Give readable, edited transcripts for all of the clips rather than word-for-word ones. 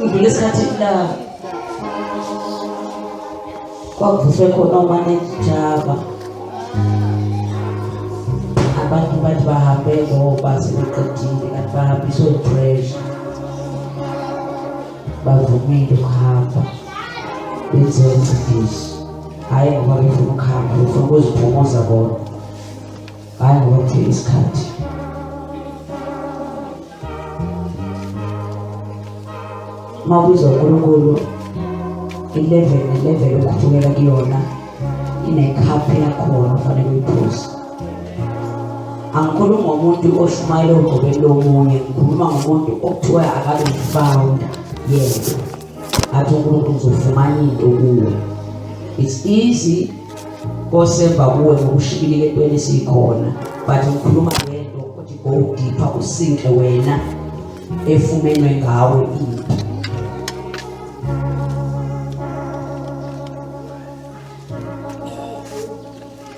Ngidlule esikhathini la kwakuvuswe khona omanejaba, abantu bathi bahambe ngoba sebeqedile, kanti bahambiswe i-pressure, bavumile ukuhamba benziwe umcindisi. Hhayi ngoba befuna ukuhamba, befuna ukuziphumuza bona, hhayi ngoba kufika isikhathi. Uma ubizwa uNkulunkulu, i-level ne-level okhuphukela kuyona inekhaphu yakhona ofanele uyiphuze. Angikhulumi ngomuntu oshumayela ogqokeni lomunye, ngikhuluma ngomuntu okuthiwa akabe yi-founder yento, athi uNkulunkulu ngizofumana into kuwe. It's easy kosemva kuwe ngokushibilika entweni esiyikhona, but ngikhuluma ngento othi go deeper, usinke wena efumenwe ngawe into.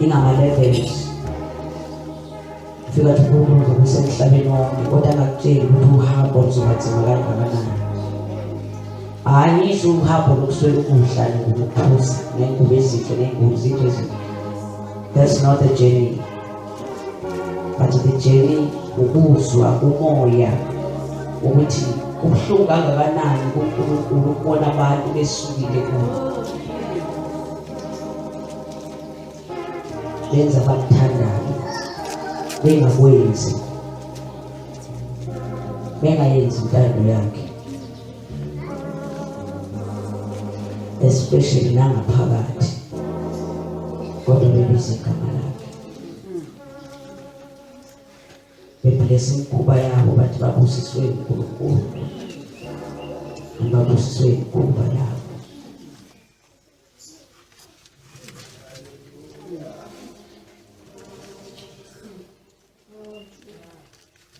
Ingama-levels. Fika athi uNkulunkulu uzobe usemhlabeni wonke, kodwa angakutsheli ukuthi uhambo luzoba nzima kangakanani. Hhayi ngisho uhambo lokuswela ukudla nokuphuza ney'ngubo ezinhle ney'ngubo izinto ezinhle. That's not the journey. But the journey ukuzwa umoya ukuthi kubuhlungu kangakanani kuNkulunkulu ukubona abantu besukile kuye. Benza abakuthandayo bengakwenzi, bengayenzi intando yakhe, especially nangaphakathi, kodwa bebiza igama lakhe, bebless imikhuba yabo, bathi babusiswe uNkulunkulu, babusiswe imikhuba yabo.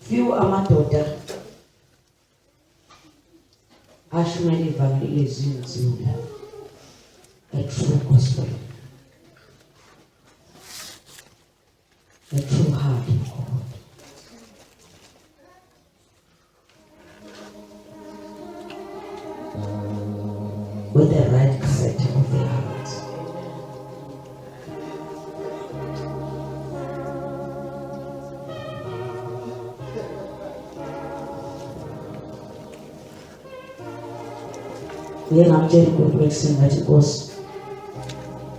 Few amadoda ashumayela ivangeli lezinzima, a true gospel, the true heart of God. With the right character of the heart. Ngike ngamtshela uNkulunkulu ekuseni ngathi, Nkosi,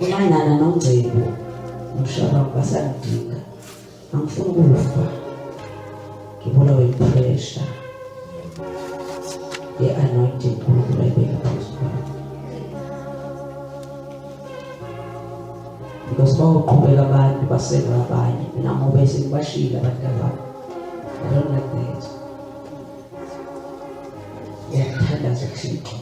umayinana noNgcebo noShabangu basangidinga, angifuni ukufa ngibulawe yipressure ye-anointing uNkulunkulu ayibeka phezu kwami, because bawuqhubeka abantu baseva abanye, mina ngoba sengibashiyile abantu abami. I don't like that. Ngiyakuthandaza Thixo,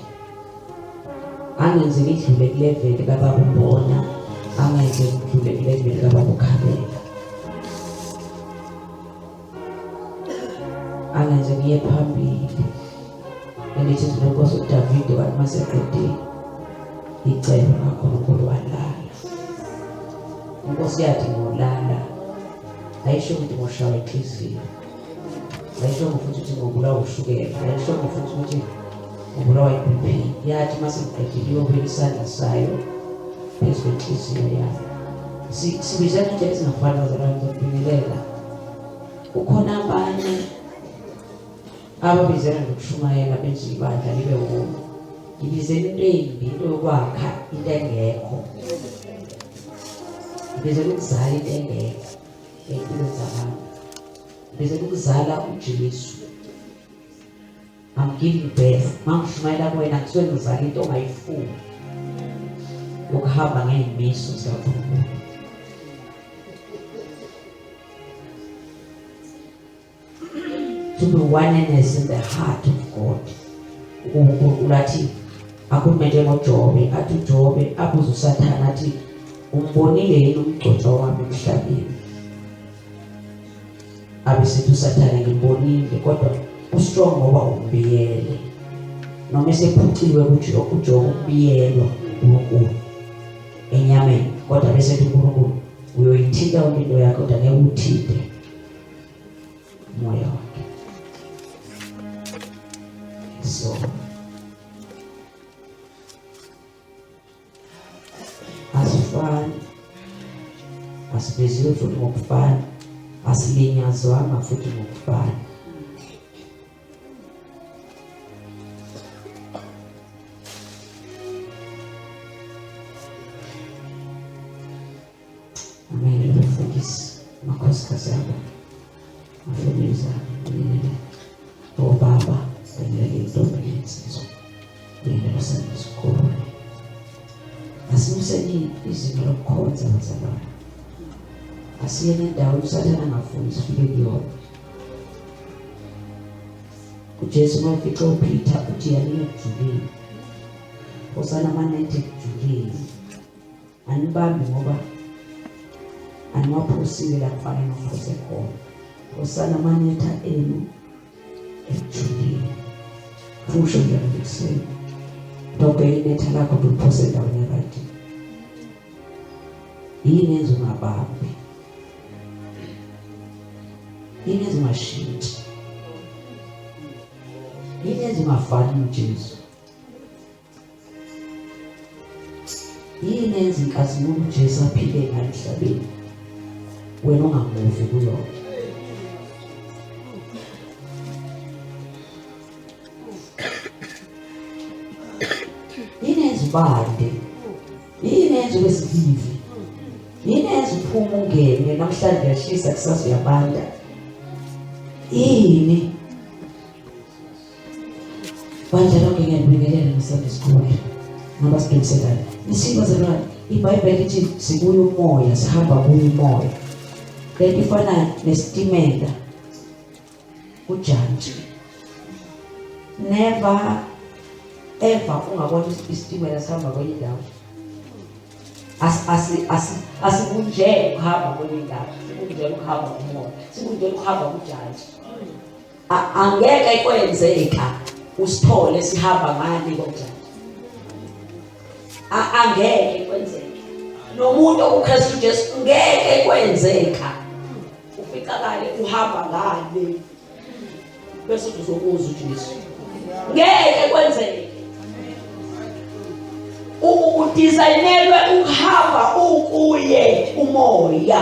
angenze ngidlule kuleveli kababa umbona, angenze ngidlule kuleveli kababa ukhabela, angenze ngiye phambili. Elithi izwi lenkosi, uDavide wathi maseqedile icebo kaNkulunkulu walala. Inkosi yathi ngolala, ayisho ukuthi ngoshawa inhliziyo, ayishongo futhi ukuthi ngobulawa ushukela, ayishongo futhi ukuthi ngobulawa i-BP. Yathi uma sengiqedile iyobeka isandla sayo phezu kwenhliziyo yayo. Sibizana indlela ezingafani, bazalwane. Ngizokubingelela. Kukhona abanye ababizela ngokushumayela benza ibandla libe wona. Ngibizela into embi, into yokwakha into engekho. Ngibizela ukuzala into engekho ey'mpilweni zabantu. Ngibizela ukuzala uJesu. I'm giving birth. Mangishumayela kuwena ngisuke ngizala into ongayifuni, yokuhamba ngey'miso zikaNkulunkulu. To be oneness in the heart of God. UNkulunkulu athi akhulume njengoJobe, athi uJobe abuze uSathane athi, umbonile yini umgcotshwa wami emhlabeni? Abe sithi uSathane, ngimbonile, kodwa ustrong ngoba umbiyele. Noma esephuciwe kuJobe ukubiyelwa uNkulunkulu enyameni, kodwa bese ethi uNkulunkulu uyoyithinta yonke into yakhe, kodwa ngeke uthinte umoya wakhe. So ngokufana, asibiziwe futhi ngokufana, asilinyazwanga futhi ngokufana. Amen. Bafundisi, amakhosikazi abo, amafamili zabo, ngibingelele obaba, ngibingelele intombi nensizwa, ngibingelele Sunday school. Asinyuseni izinga lokukhonza bazalwane. Asiyeni endaweni uSathane angafuni sifike kuyona. UJesu uma efica uPeter uthi yanini ekujuleni. Phosana amanethe ekujuleni. Anibambi ngoba aniwaphosile la kufanele niwaphose khona. Phosana amanetha enu ekujuleni. Fusho njalo ekuseni. Dobhe inetha lakho uliphose endaweni right. Yini enza ungabambi? Yini enza ungashintshi? Yini enza ungafani noJesu? Yini enza inkazimulo uJesu aphile ngayo emhlabeni wena ungamuvi kuyona? Yini enza ubande? Yini enza ube sivivi? Yini enza uphume ungene namhlanje uyashisa kusasa uyabanda? Yini? Bandla lonke ngiyanibingelela ngeSunday school ngoba sidonselana. Nisiba bazalwane, iBhayibheli lithi sikuye umoya, sihamba kuye umoya. Lento ifana nesitimela kujantshi. Never ever ungabona isitimela sihamba kwenye indawo. Asikunjele ukuhamba kwenye indawo, sikunjele ukuhamba kumoya, sikunjele ukuhamba kujantshi. Angeke kwenzeka usithole sihamba ngani kojantshi. Angeke kwenzeke. Nomuntu okuKristu Jesu ngeke kwenzeka. Uficakale uhamba ngale. Bese uzokuza uJesu. Ngeke kwenzeke. Udesignelwe ukuhamba ukuye umoya.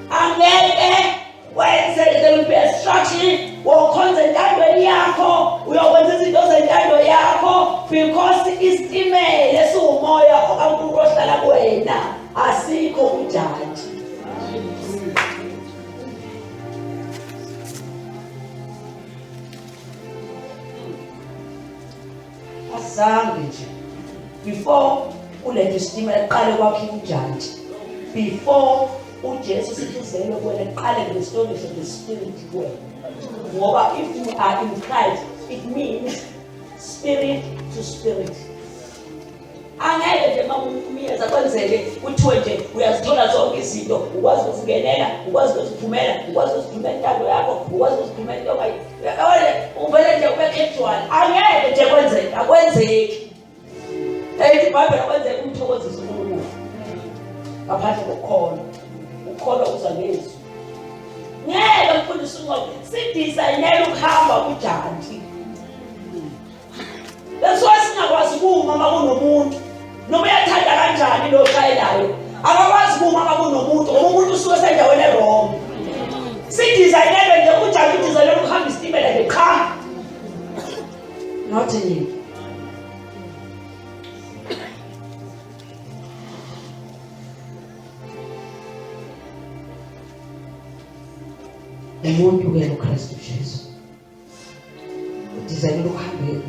Angeke wenze there will be a structure wokhonza entandweni yakho uyokwenza izinto zentando yakho because isitimela esiwumoya okaNkulunkulu ohlala kuwena asikho kujaji. Azange nje before kulento isitimela kuqale kwakhiwa ujantshi before uJesu sithi uzelwe kuwena kuqale nge-story of the spirit kuwena ngoba if you are in Christ it means spirit to spirit. Angeke nje uma umyeza kwenzeke kuthiwe nje uyazithola zonke izinto ukwazi ukuzingenela ukwazi ukuziphumela ukwazi ukuziphumela intando yakho ukwazi ukuziphumela into ongayi uvele nje ube casual angeke nje kwenzeke akwenzeki. Ethi iBhayibheli akwenzeki umthokozise uNkulunkulu ngaphandle kokukholwa. Ukukholwa kuza ngezwi. Ngeke mfundisi uNgcobo sidizayinele ukuhamba kujantshi. That's why singakwazi kuma uma kunomuntu. Noma uyathanda kanjani lo oshayelayo. Akakwazi kuma uma kunomuntu ngoba umuntu usuke esendaweni e-wrong. Sidizayinelwe nje ujantshi udizayinelwe ukuhamba isitimela nje qha. Not in you. Umuntu ke uKristu Jesu udizayinela ukuhamba kuye.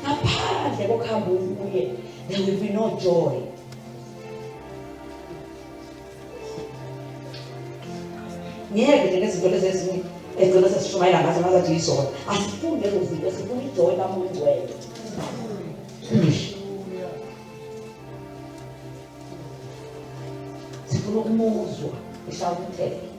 Ngaphandle kokuhamba kuye there will be no joy. Ngeke nje lezinto lezi ezinye egcina sesishumayela ngazo ngazathi yizona. Asifuni lezo zinto, sifuna ijoy kaMoya oNgcwele. Finish. Sifuna ukumuzwa eshaya umthetho.